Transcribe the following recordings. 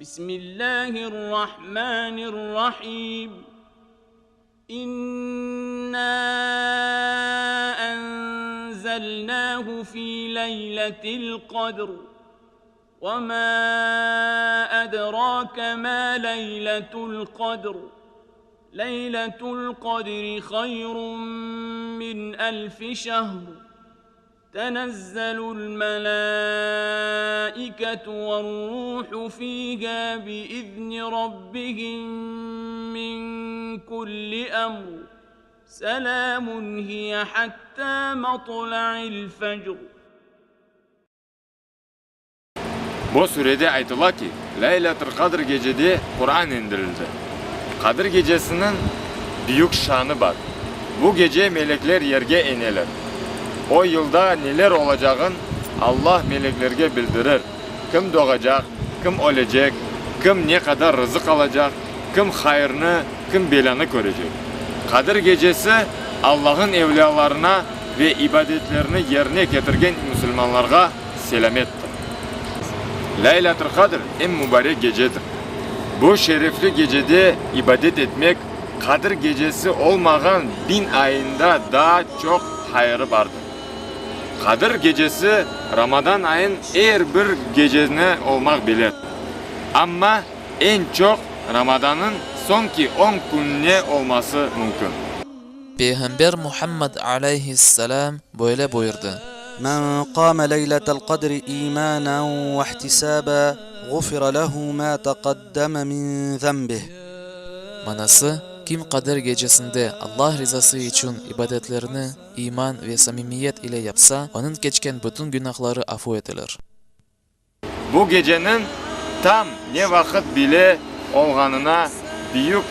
Bismillâhirrahmanirrahim. İnnâ enzelnâhu fî leyletil qadr. Ve mâ edrâke mâ leyletul qadr. Leyletul qadri hayrun min elfi şehr. Tenezzelul melâiketu ve'r-ruhu fîhâ bi'izni rabbihim min kulli emr. Selâmun hiye hattâ matla'il fecr. Bu surede aytıla ki, Leylâtül-Qadr gecede Quran endirildi. Qadir gecesiniñ büyük şanı bar. Bu gece melekler yerge eneler. O yılda neler olacağın Alla meleklerge bildirir, kim doğacaq, kim ölecek, kim ne qadar rızıq alacaq, kim hayırnı, kim belânı körecek. Qadir gecesi Allah'ın evliyalarına ve ibadetlerini yerine ketirgen musulmanlarğa selâmettir. Leylâtül-Qadr eñ mubarek gecedir. Bu şerefli gecede ibadet etmek, Qadir gecesi olmağan biñ ayında daa çoq hayırı bardır. Qadir gecesi Ramadan ayın er bir gecesine olmaq bilir. Amma eñ çoq Ramadanıñ soñki on kününe olması mümkün. Peyğamber Muhammed aleyhi-s-selâm böyle buyurdı. Men qâme leyletel qadri îmânen ve ihtisâben, ğufira lehu mâ teqaddeme min zenbih. Manası, Kim Qadir gecesinde Allah rizası içün ibadetlerini iman ve samimiyet ile yapsa, onıñ keçken bütün günahları afu etilir. Bu geceniñ tam ne vaqıt bile olğanına büyük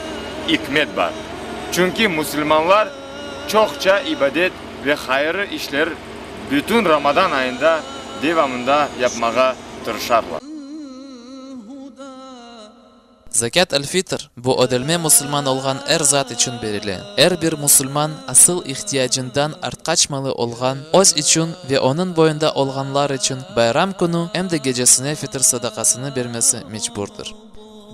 ikmet bar. Çünki musulmanlar çoqça ibadet ve hayırı işler bütün Ramadan ayında devamında yapmağa tırışarlar. Zekât al-fitr, bu ödelme musulman olğan er zat içün berile. Er bir musulman asıl ihtiyacından artqaç malı olğan, öz içün ve onıñ boyunda olğanlar içün bayram künü em de gecesine fitr sadaqasını bermesi mecburdır.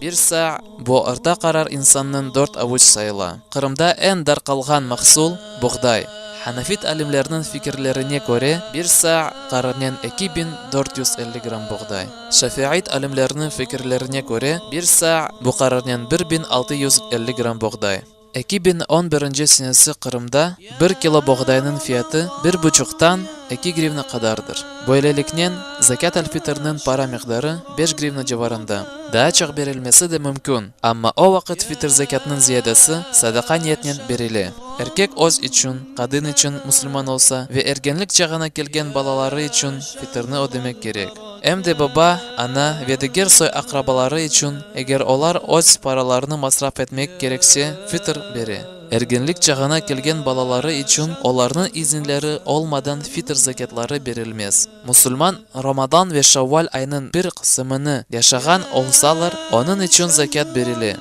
Bir sa, bu orta qarar insannıñ dört avuç sayıla. Qırımda eñ darqalğan mahsul, buğday. Hanafit alimlerniñ fikirlerine köre, bir sa qararnen 2450 gramm buğday. Şafiit alimlerniñ fikirlerine köre, bir sa bu qararnen 1650 gramm boğday. 2011 senesi Qırımda bir kilo boğdaynıñ fiyatı bir buçuqtan eki grivna qadardır. Böyleliknen, zekât al-fitrniñ para miqdarı beş grivna civarında. Daa çoq berilmesi de mümkün, amma o vaqıt fitr zekâtınıñ ziyadesi sadaqa niyetnen berile. Erkek öz içün, qadın içün, musulman olsa, ve ergenlik çağına kelgen balaları içün fitrni ödemek kerek. Em de baba, ana ve diger soy-aqrabaları içün, eger olar öz paralarını masraf etmek kerekse, fitr bere. Ergenlik çağına kelgen balaları içün olarnıñ izinleri olmadan fitr zekâtları berilmez. Musulman Ramadan ve Şavval aynıñ bir qısımını yaşağan olsalar, onıñ içün zekât berile.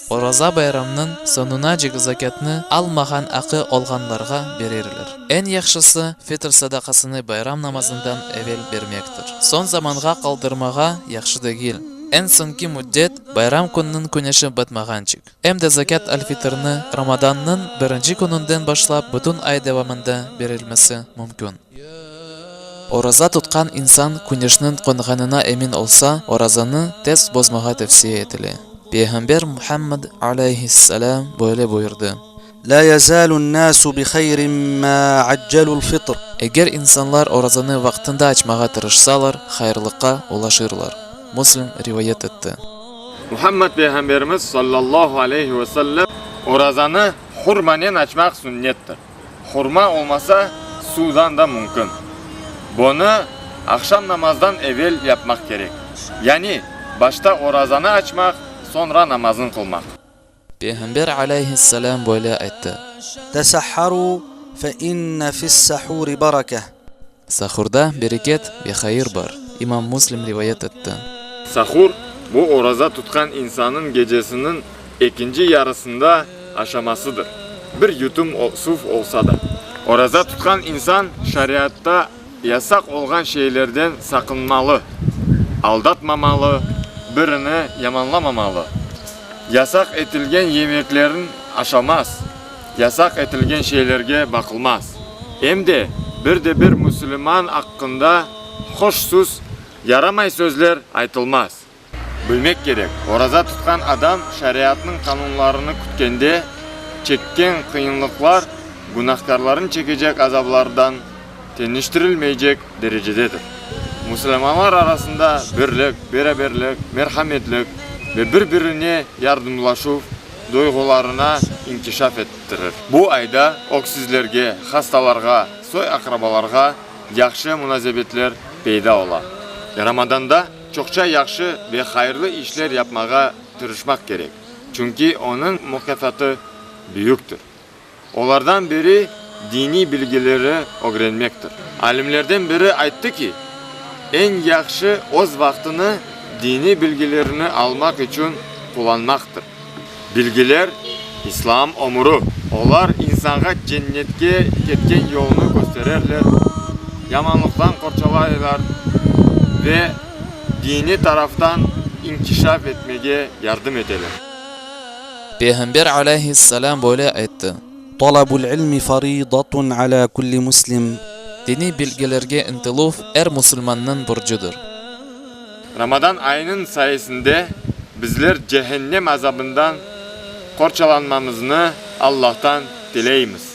Oraza bayramnıñ soñunacek zakâtnı almağan aqı olğanlarğa bererler. Eñ yahşısı, fitr sadaqasını bayram namazından evel bermektir. Soñ zamanğa qaldırmağa yahşı degil. Eñ soñki müddet, bayram kününiñ küneşi batmağançik. Em de zakât al-fitrni Ramadannıñ birinci kününden başlap bütün ay devamında berilmesi mümkün. Oraza tutqan insan küneşniñ qonğanına emin olsa, orazanı tez bozmağa tevsiye etile. Peyğamber Muhammed, aleyhi-s-selâm, böyle buyurdı. Lâ yezâlun-nâsu bi hayrin mâ accelul-fitr. Eger insanlar orazanı vaqtında açmağa tırışsalar, hayırlıqqa ulaşırlar. Müslim rivayet etti. Muhammed Peyğamberimiz, sallallahu aleyhi ve sellem, Orazanı hurmanen açmaq sünnettir. Hurma olmasa, suvdan da mümkün. Bunı aqşam namazdan evel yapmaq kerek. Yani, başta orazanı açmaq, soñra namazın qılmaq. Peyğamber aleyhi-s-selâm böyle ayttı. Tesahharu fe inne fis-sahuri barakeh. Sahurda bereket ve hayır bar, İmam Müslim rivayet etti. Sahur, bu oraza tutqan insannıñ gecesiniñ ekinci yarısında aşamasıdır, bir yutum suv olsa da. Oraza tutqan insan şariatta yasaq olğan şeylerden saqınmalı, aldatmamalı, birini yamanlamamalı. Yasaq etilgen yemeklerin aşamaz, yasaq etilgen şeylerge baqılmaz. Em de bir de bir müsülman aqqında hoş söz, yaramay sözler aytılmaz. Bilmek kerek, oraza tutqan adam şariatnıñ qanunlarını kütkende, çekken qıyınlıqlar günahkârların çekecek azaplardan teñeştirilmeycek derecededir. Müsülmanlar arasında birlik, beraberlik, merhametlik ve bir-birine yardımlaşuv duyğularına inkişaf ettirir. Bu ayda öksüzlerge, hastalarğa, soy-aqrabalarğa yahşı munasebetler peyda ola. Ramadanda çoqça yahşı ve hayırlı işler yapmağa tırışmaq kerek, çünki onıñ mukâfatı büyüktir. Olardan biri diniy bilgileri ögrenmektir. Alimlerden biri ayttı ki, eñ yahşı öz vaqtını diniy bilgilerini almaq içün qullanmaqtır. Bilgiler, İslam ömüri. Olar insanğa cennetke ketken yolnı köstererler, yamanlıqtan qorçalaylar ve diniy taraftan inkişaf etmege yardım eteler. Peyğamber aleyhi-s-selâm böyle ayttı. Talabul ilmi faridatun ala kulli muslim. Diniy bilgilerge ıntıluv er musulmannıñ borcudır. Ramazan ayınıñ sayesinde bizler cehennem azabından qorçalanmamıznı Allahtan tileymiz.